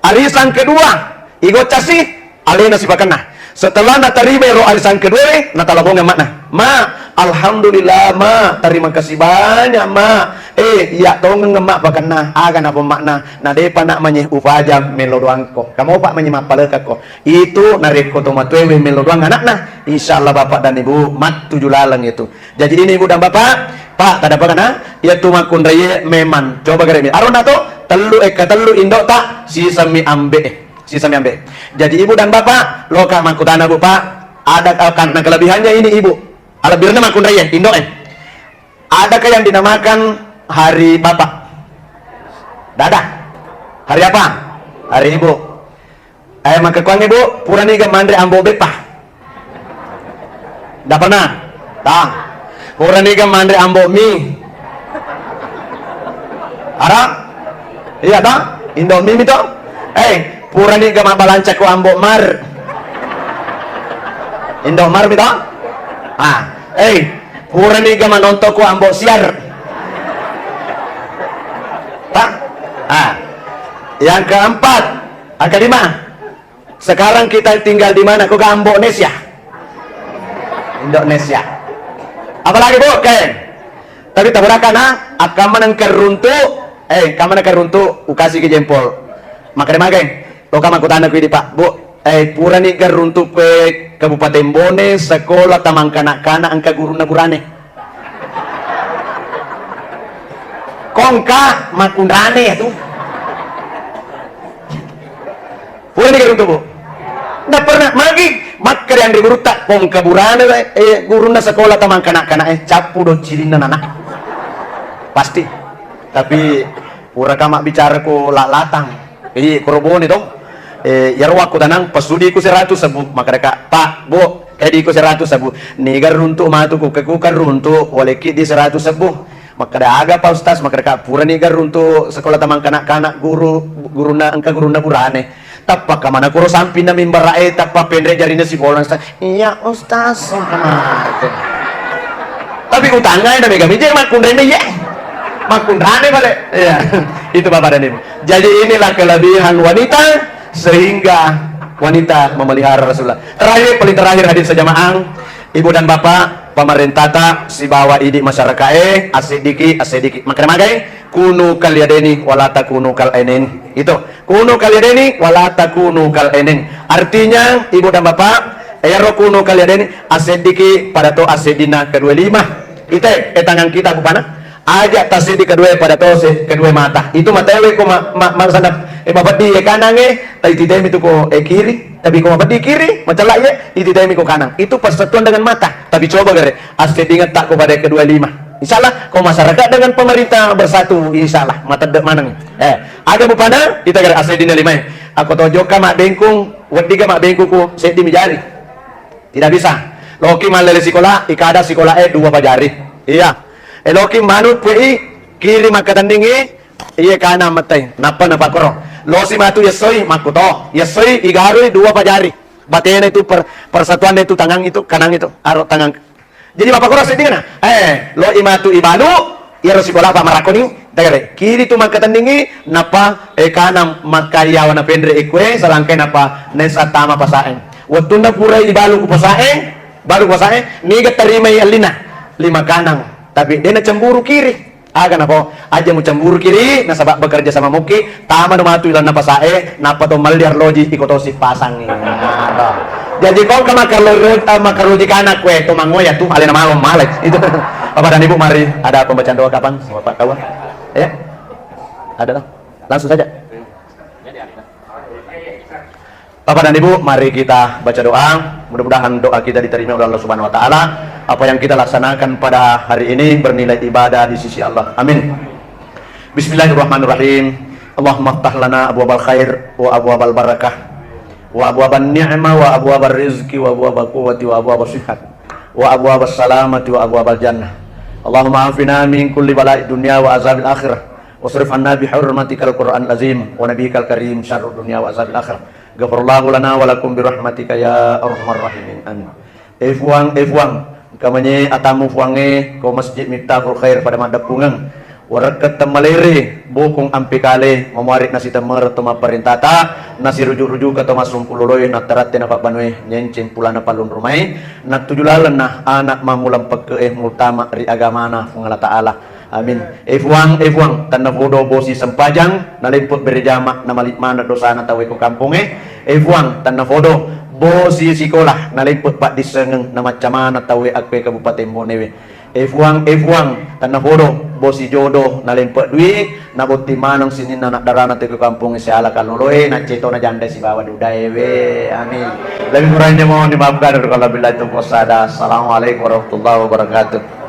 Arisan kedua, igoccasi, alena sipakenna. Setelah natarima ero arisan kedua, natalabongi amma'na. Ma, alhamdulillah, ma, terima kasih banyak, ma. Eh, iya tongeng, ma, pakenna. Aga na pemma'na, na depa nak manye upaja melo doangko. Kamu pak manye mappalekakko. Itu narekko to matuewe melo doang anakna, insya Allah bapak dan ibu mattuju laleng itu. Jadi ini, Ibu dan Bapak, Pak, taddapakanna, iyatu makkunraie memang. Coba garemi. Arona to, tellu, eh, katellu indokta, sisami ambe, eh, sisami ambe. Jadi Ibu dan Bapak, loka makkutana, Bu, Pak, ada, eh, karena kelebihannya ini, Ibu. Alebbirna makkunraie, indok, eh. Adakah yang dinamakan hari Bapak? Dada. Hari apa? Hari Ibu. Eh, makkekkuangngi, Bu, puraniga manre ambo beppa? Nda pernah? Ta. Puraniga manre ambo mi? Ara? Iya, ta? Indomie mi to? Eh, puraniga mabbalanca ko ambo mar? Indomar mi to? Ah, eh, puraniga manonton ko ambo siar? Ta? Ah. Yang keempat, ah, kelima. Sekarang kita tinggal di mana? Ko Ambo Nesia. Indonesia. Apalagi, Bu? Oke. Tapi tabaraka na, akkamana engka runtu, eh, kamana engka runtu, ukasi ke jempol. Makanya magai, loka makkutana ku idi, Pak, Bu, eh, purani garuntu kue Kabupaten Bone, sekolah tamang kanak-kanak engka gurunna burane. Kongka makkunrane ya tu. Purani garuntu, Bu? Nda pernah. Magi makkeda anre gurutta, kongka burane, eh, gurunna sekolah tamang kanak-kanak, eh, cappu do cilinna nana. Pasti. Tapi pura ka mabbicara ko lalatang. Iya, koro Bone to. Eh, iyaro wakkutanang, pasudi ku seratu sebbu, makkedaka, Pak, Bu, kedi ku seratu sebbu. Niga runtu matu ku, ke ku kan runtu, waleki di seratu sebbu. Makkeda, aga Pak Ustaz? Makkedaka, purani garuntu sekolah tamang kanak-kanak guru, gurunna, engka gurunna burane. Tappa kamana kuro sampinna mimbara e, tappa penre jarina sibolong sa. Iya Ustaz. Tapi utangngai na mega mije makkunrene ye. Makkunrane bale. Iya. Itu Bapak dan Ibu. Jadi inilah kelebihan wanita sehingga wanita memelihara Rasulullah. Terakhir, paling terakhir hadir sejamaah, Ibu dan Bapak, pamarentata sibawa idi masyarakae, aseddiki, aseddiki. Makkeda magai, kunu kal yadaini wala takunu kal ainaini. Itu. Kunu kal yadaini wala takunu kal ainaini. Artinya, Ibu dan Bapak, iyaro kunu kal yadaini, aseddiki pada to aseddina kedua lima. Ite, eh, tangan kita bupana. Aja taseddi kedua pada to se kedua mata. Itu mataewe ko ma, ma, ma sana, eh, mapeddi, eh, kanange, tai titemi tu ko, eh, kiri. Tapi ko mapeddi kiri, macellai, eh, ititemi ko kanang. Itu persatuan dengan mata. Tapi coba gare, aseddingetta ko pada kedua lima. Insya Allah, ko masyarakat dengan pemerintah bersatu, insya Allah, matedde maneng. Eh, aga bupana, kita gare aseddina lima, eh. Ako to jokka mabbengkung, weddiga mabbengkung ko seddi mi jari. Tidak bisa. Loki mallele sikola, ikada sikola e dua pajari. Iya. E loki manu pui kiri makkatandingi, iye kanang mettai. Nappa napakkoro. Losi matu yessoi makkuto. Yessoi igarui dua pajari. Batena itu per, persatuan itu tangan itu, kanang itu, aro tangan. Jadi mapakkoro seddingna. Eh, lo imatu ibalu, iyaro sikola pa marakoni, dagare. Kiri tu makkatandingi, nappa, eh, kanang makkayawana penre ikue, salangkai nappa nesa tama pasaeng. Wettunna purai ibalu ku pasae, balu ku pasae, niga tarimai allina? Lima kanang. Tapi de nacemburu kiri. Aga nako, aja mucemburu kiri, nasaba bekerja sama muki, tama do matu ilanna pasae, nappa to malli arloji, iko tosi pasangi. Nah, to. Jaji ko engka makarlo-, eh, makaroji kana kue, to mangoya tu, alena malong malai. Itu. Bapak dan Ibu, mari ada pembacaan doa kapan? Sama Pak Kawan. Ya? Ada lah. Langsung saja. Bapak dan Ibu, mari kita baca doa. Mudah-mudahan doa kita diterima oleh Allah Subhanahu wa Ta'ala. Apa yang kita laksanakan pada hari ini bernilai ibadah di sisi Allah. Amin. Bismillahirrahmanirrahim. Allahumma ftah lana abwabal khair wa abwabal barakah wa abwaban ni'mah wa abwabar rizki wa abwabal quwwati wa abwabas sihat wa abwabas salamati wa abwabal jannah. Allahumma afina min kulli bala'i dunya wa azabil akhirah. Wasrif anna bihurmatikal Qur'anil azim wa nabiyikal karim syarrud dunya wa azabil akhirah. Ghafarallahu lana wa lakum birahmatika ya arhamar rahimin. Amin. E Fuang, e Fuang, engka manye atamu Fuangnge, ko Masjid Miftahul Khair pada maddeppungeng. Warekkeng temmalere, bokong ampe kale, mamuare nasitemmere to mapparentata, nasiruju-rujuka to massumpuloloe, nattaratte napabbanue, nyenceng pulana pallunrumai, nattuju lalenna anak mammulang pekke'e multama ri agamana Fuang Allah Ta'ala. Amin. E Fuang, e Fuang, tennafodo bosi sempajang, nalempe bere jama, namali maneng dosana tauwe ko kampongnge. E Fuang, tennafodo bosi sikola, nalempe paddissengeng, namaccamana tauwe akkoe Kabupaten Bonewe. E Fuang, e Fuang, tennafodo bosi jodo, nalempe dui, nabotting maneng sininna anak darana tauwe ko kampongnge siala kalloloe, naccetona janda sibawa dudaewe. Amin. Lebih kurangnya mohon dimaafkan. Wabillahi taufiq wassada. Assalamualaikum warahmatullahi wabarakatuh.